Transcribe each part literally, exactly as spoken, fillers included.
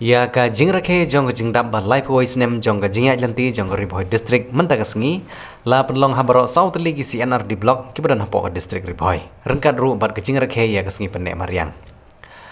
Ïa ka jingrakhe jong ka jingdap ba laiphew wei snem jong ka jingïaid lynti jong ka Ri Bhoi District mynta ka sngi la pynlong ha baroh saw tylli ki C and R D Block kiba don hapoh ka District Ri Bhoi, ryngkat ruh bad ka jingrakhe ïa ka sngi pynneh mariang.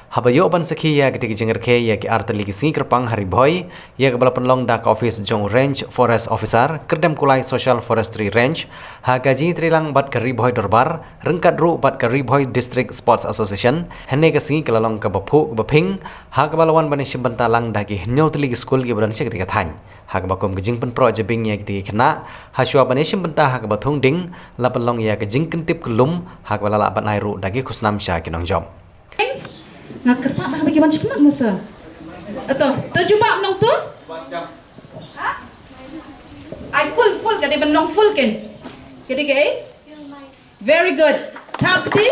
Haba ïoh ban sakhi ïa katei ka jingrakhe ïa ki ar tylli ki sngi kyrpang ha Ri Bhoi, ïa kaba la pynlong da ka ophis jong u Range Forest Officer, Kyrdemkulai Social Forestry Range, ha ka jingïatreilang bad ka Ri Bhoi Dorbar, ryngkat ruh bad ka Ri Bhoi District Sports Association, hynne ka sngi ka la long kaba phuh kaba phieng, ha kaba la wan ban ïashim bynta lang da ki hynñiew tylli ki skul kiba don sha katei ka thaiñ. Ha kaba kum ka jingpynproh jabieng ïa kitei ki khynnah, ha shuwa ban ïashim bynta ha kaba thung dieng, la pynlong ïa ka jingkyntip kyllum, ha kaba la lah ban ai ruh da ki khusnam sha ki nongjop. Nga kyrpad ba haba ki wan sha khmat mo sir. Ato, to jubab nong to? Ha? Ai full, full, ka dei ban long full ken. Ka dei ka ei? Very good. Thap kti.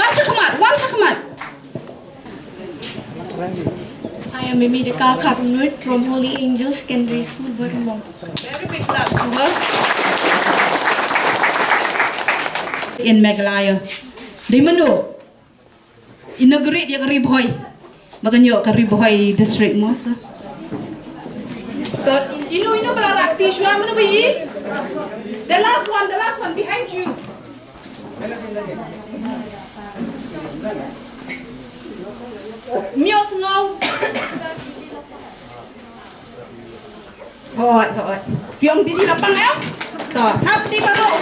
Wan sha khmat, wan sha khmat. I am Mimi Deka Kharumnuit from Holy Angel Secondary School, Barumong. Very big clap for her. In Meghalaya. Dei mano? Inaugurate ïa ka Ri Bhoi. Ba kan ïoh ka Ri Bhoi District mo sir. So, ino, ino ba la rah kti shuwa, mano ba ïohi? The last one, the last one behind you. Mioh sngew. Hooid, hooid. Phi ong didi Lapang em? To, thap kti baroh.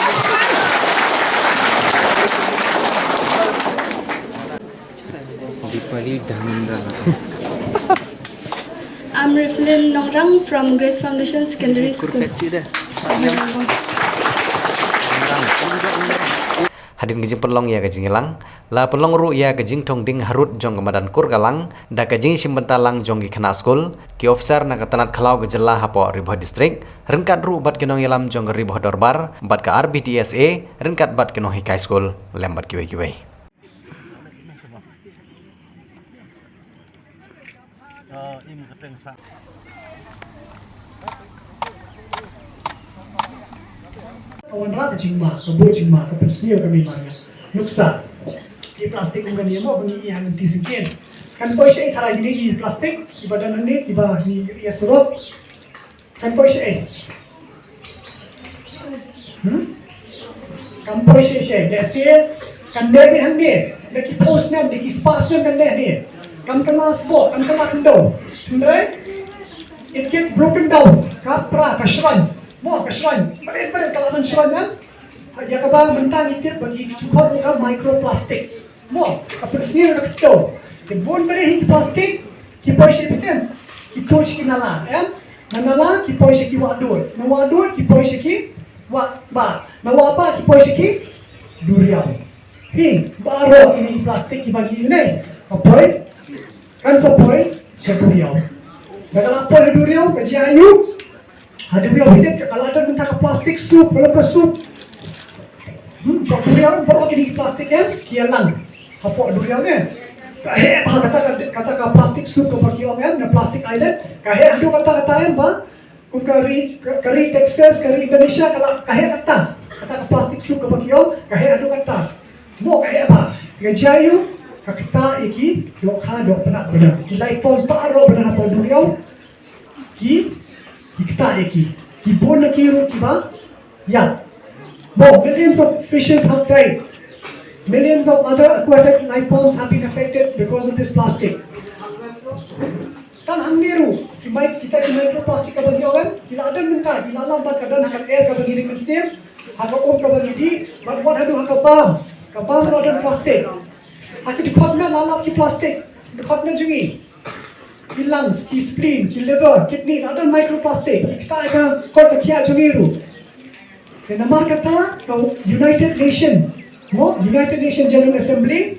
Dipali Dangda. I'm Riflin Nongrang from Grace Foundation Secondary School. Hadien ka jingpynlong ïa ka jingïalang, la pynlong ruh ïa ka jingthung dieng harud jong ka madan Kurkalang, da ka jingïashim bynta lang jong ki khynnah skul, ki officer na ka tnat khlaw ka jylla hapoh Ri Bhoi District, ryngkat ruh bad ki nongïalam jong ka Ri Bhoi Dorbar, bad ka R B D S A, ryngkat bad ki nonghikai skul, lem bad kiwei kiwei. Ka wanrah ka jingma, ka buh jingma, ka pynsniew ka mei mariang. Nuksa. Ki plastik kum kane mo ba ngi ïa ngan ti sngewthuh. Kan poi shaei tharai kine ki plastik, kiba don hangne, kiba ngi ïa surok. Kan poi shaei. Hmm? Kan poi shaei shaei. Lehse kan leh hangne. Da ki phew snem, da ki spah snem kan leh hangne. Kan kylla sboh, kan kylla khyndew. Hynrei it gets broken down. Ka pra, ka shrain. Mo, ka shrain. Bret, bret, ka la man shrain kan. Ïa kaba mynta ngi tip ba ki ju khot ka microplastic. Mo, ka pynsniew ka kdew. Te bun bret hi ki plastik, ki poi sha piten, ki tuid sha ki nala, em? Na nala, ki poi sha ki wah duh. Na wah duh, ki poi sha ki wah bah. Na wah bah, ki poi sha ki duriaw. Hi, baroh kine ki plastik kiba ngi ïoh ne, ka poi, kan sa poi sha duriaw. Da ka la poi sha duriaw, ka jia ïa u, ha duriaw hi ka la don mynta ka plastik soup, ka la ka soup. Hmm, ka duriaw, baroh kine ki plastik em, ki ïalang hapoh duriaw ne. Ka heh bha kata ka, kata ka plastik soup kaba ki ong em, na plastic island. Ka heh haduh katta katta em ba. Kum ka ri, ka, ka ri Texas, ka ri Indonesia, ka la, ka heh katta. Kata ka plastik soup kaba ki ong, ka heh haduh katta. Mo ka heh bha. Ka jia ïa u, ka ktah ïa ki dohkha dohpnat bynta. Ki life forms baroh bynta hapoh duriaw. Ki, ki ktah ïa ki. Ki bun na ki ruh kiba ïap. Mo, millions of fishes have died. Millions of other aquatic life forms have been affected because of this plastic. Tang hangne ruh, ki mic-, kita ki microplastic kaba ngi ong, ki la don mynta, ki la lah ba ka don ha ka air kaba ngi ri mynsiem, ha ka um kaba ngi dih, bad wat haduh ha ka bam, ka bam la don plastic. Ha ki dkhot met la lap ki plastic, dkhot met jong ngi. Ki lungs, ki spleen, ki liver, kidney, la don microplastic. Ki ktah ka kot ka thiah jong ngi ruh. Te namar kata ka United Nation, mo, United Nation General Assembly,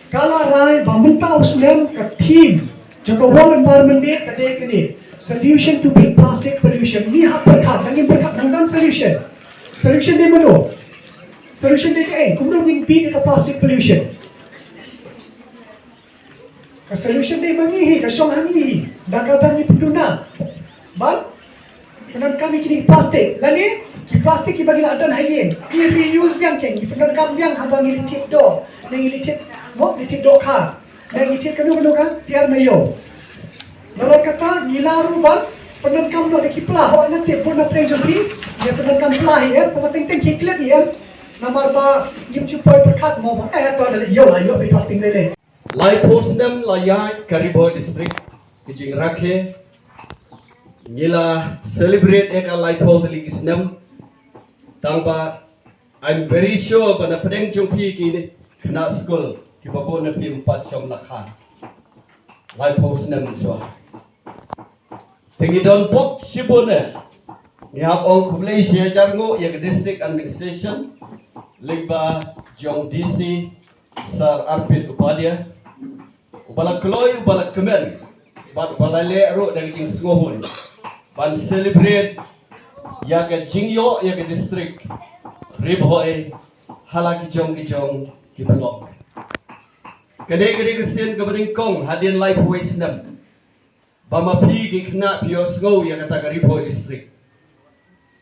ka la rai ba mynta u snem ka theme jong ka World Environment Day ka dei kane. Solution to beat plastic pollution. Ngi hap pyrkhat, ngi pyrkhat nang don solution. Solution dei mano? Solution dei kaei? Kumno ngin beat ïa ka plastic pollution? Ka solution dei ma ngi hi, ka shong ha ngi hi. Da kaba ngi pynduna. Ban pyndonkam ïa kine ki plastik. Lane ki plastik kiba ngi la don ha ïing, ngi reuse biang kein, ngi pyndonkam biang haba ngi leit thied doh, ne ngi leit thied Mo ngi thied dohkha. Ne ngi thied kano kano ka tiar na ïew. Nalor kata ngi la ruh ban pyndonkam noh da ki pla, hooid nga tip bun na pdeng jong phi ïa pyndonkam pla hi em, tang teng teng ki klet hi em. Namar ba ngim ju poi pyrkhat mo ba eh to da ïew la ïew phi fasting lei lei. Laiphew snem la ïaid ka Ri Bhoi District ki jingrakhe. Ngi la celebrate ïa ka laiphew tylli ki snem. Tang ba I'm very sure ba na pdeng jong phi ki khynnah skul kiba bun na phi ym pat shym la khan. Laiphew snem shuwa. Te ngi don bok shibun eh. Ngi hap ong khublei shi hajar nguh ïa ka district administration, lyngba jong D C Sir Arpit Upadhyay, uba la kloi, uba la kmen, bad uba la leh ruh da ka jingsngewhun ban celebrate ïa ka jingïoh ïa ka district Ri Bhoi ha la ki jong ki jong ki block. Ka dei ka dei ka sien kaba nyngkong hadien laiphew snem ba ma phi ki khynnah phi ïohsngew ïa kata ka Ri Bhoi District.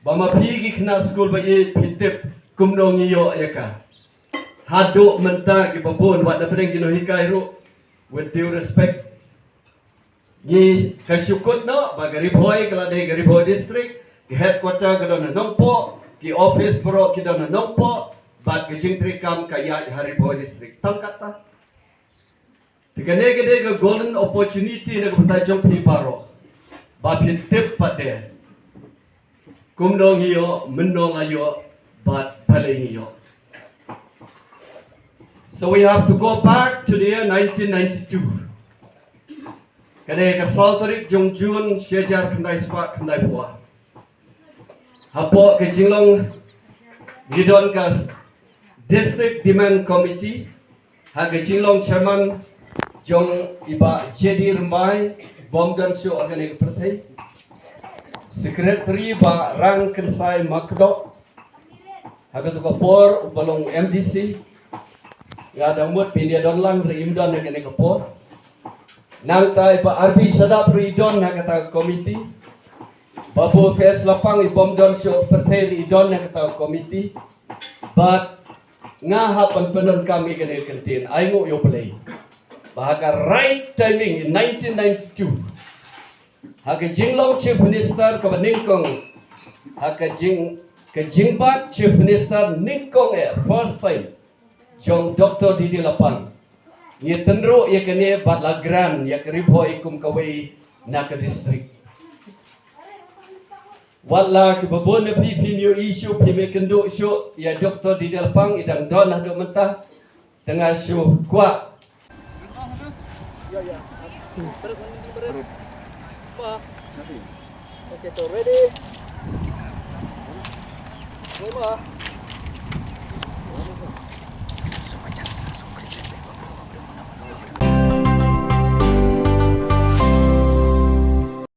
Ba ma phi ki khynnah skul ba ïeit phi tip kumno ngi ïoh ïa ka. Haduh mynta kiba bun wat na pdeng ki nonghikai ruh, with due respect, ngi ka shu kut noh ba ka Ri Bhoi ka la dei ka Ri Bhoi District, ka headquarter ka don ha Nongpoh, ki office baroh ki don ha Nongpoh, bad ka jingtrei kam ka ïaid ha Ri Bhoi District. Tang kata. Te kane ka dei ka golden opportunity na ka bynta jong phi baroh ba phin tip pat de kumno ngi ïoh, mynno nga ïoh, bad balei ngi ïoh. So we have to go back to the year nineteen ninety-two. Ka dei ka saw tarik jong June shi hajar khyndai spah khyndai phew. Hapoh ka jinglong ngi don ka District Demand Committee ha ka jinglong chairman jong i Bah J D Rymbai, bym don shuh ha kane ka pyrthei. Secretary Bah Rangkynsai Makdok, ha katu ka por uba long M D C. Nga dang mut ba i don lang ruh im don ha kane ka por. Nangta i Bah R B Shadap ruh i don ha kata ka committee. Babu F S Lapang i bym don shuh pyrthei ruh i don ha kata ka committee. Bad nga hap ban pyndonkam ïa kane ka ktien, ai nguh ïa U Blei ba ha ka right timing in nineteen ninety-two, ha ka jinglong Chief Minister kaba nyngkong, ha ka jing, ka jingbat Chief Minister nyngkong eh, first time, jong Doctor D D Lapang, ngi tynruh ïa kane bad la grant ïa ka Ri Bhoi kum kawei na ka district. Wat la kiba bun na phi phim ïohi shuh, phim ïakynduh shuh ïa Doctor D D Lapang, i dang don haduh mynta. Te nga shu kwah. Okay, so ready. Wei ma.